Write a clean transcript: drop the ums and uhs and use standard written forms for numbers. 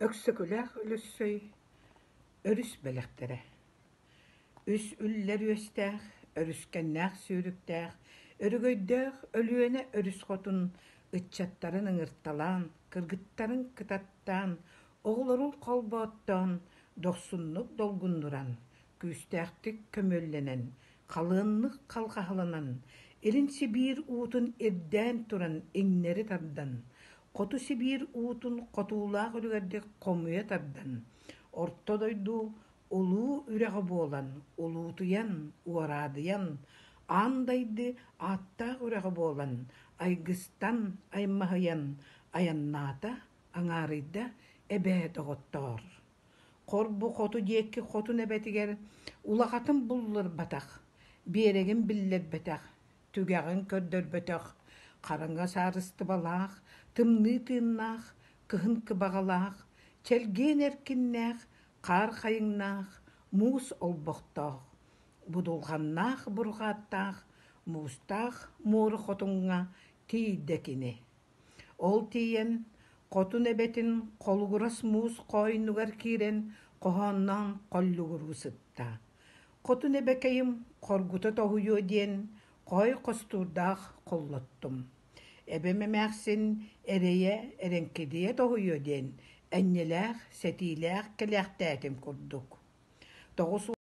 Өксөкүлээх Өлөксөй өрүс бэлэхтэрэ Үс үллэр үөстээх, өрүскэннээх сүүрүктээх, өрөгөйдөөх Өлүөнэ өрүс хотун ыччаттарын ыҥырталаан, кыргыттарын кытаттаан, оҕолорун холбооттоон, дохсуннук долгуннуран, күүстээхтик көмүөллэнэн, халыаннык халҕаһаланан, Илин Сибиир уутун ирдээн туран иҥнэри тардан, Хоту Сибиир уутун хотуулаах үлүгэрдик хомуйа тардан, Орто дойду улуу үрэҕэ буолан, улуутуйан, уораадыйан, аан дайды ааттаах үрэҕэ буолан, айгыстан, аймаһыйан айаннаата, аҥаарыйда эбээ доҕоттоор. Хор бу хоту диэки хотун эбэтигэр улахатын булларбатах, биэрэгин биллэрбэтэх, түгэҕин көрдөрбөтөх, хараҥа саарыстыбалаах, тымныы тыыннаах, кыһын кыбаҕалаах, чэлгиэн эркиннээх, хаар хайыҥнаах, муус олбохтоох, будулҕаннаах бурҕааттаах, муустаах муора хотуҥҥа тиийдэ кини. Ол тиийэн, хотун эбэтин холугурас муус хоойнугар киирэн хоһоонноон холлугуруу сытта. Хотун эбэкэйим хоргута тоһуйуо диэн хоой хостуурдаах холлоттум. Эбэм эмээхсин эрэйэ эрэҥкэдийэ тоһуйуо диэн энньэлээх, сэтиилээх кэлээхтээтим курдук. 90.